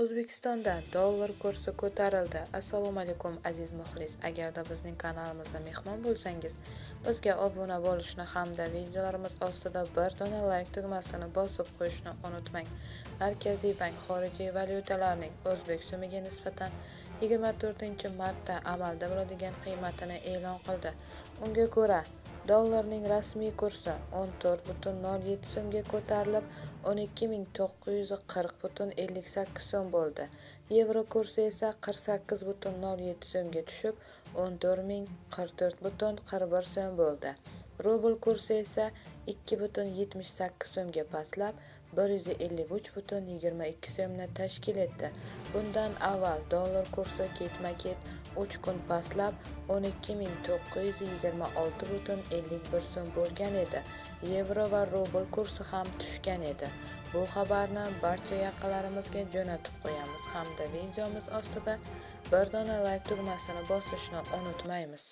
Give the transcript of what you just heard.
O'zbekistonda dollar kursi ko'tarildi. Assalomu alaykum, aziz muxlis. Agarda bizning kanalimizda mehmon bo'lsangiz, bizga obuna bo'lishni hamda videolarimiz ostida bir dona layk tugmasini bosib qo'yishni unutmang. Markaziy bank xorijiy valyutalarning o'zbek so'miga nisbatan 24-martda amalda bo'ladigan qiymatini e'lon qildi. Unga ko'ra, dollarning rasmiy kursi 14,07 so'mga ko'tarilib, 12 940,58 so'm bo'ldi. Yevro kursi esa 48,07 so'mga tushib, 14 044,41 so'm bo'ldi. Rubl kursi esa 2,78 so'mga pastlab, 153,22 so'mni tashkil etdi. Bundan avval dollar kursi ketma-ket 3 kun pastlab, 12 926,51 so'm bo'lgan edi. Yevro va rubl kursi ham tushgan edi. Bu xabarni barcha yaqinlarimizga jo'natib qo'yamiz hamda videomiz ostida bir dona layk tugmasini bosishni unutmaymiz.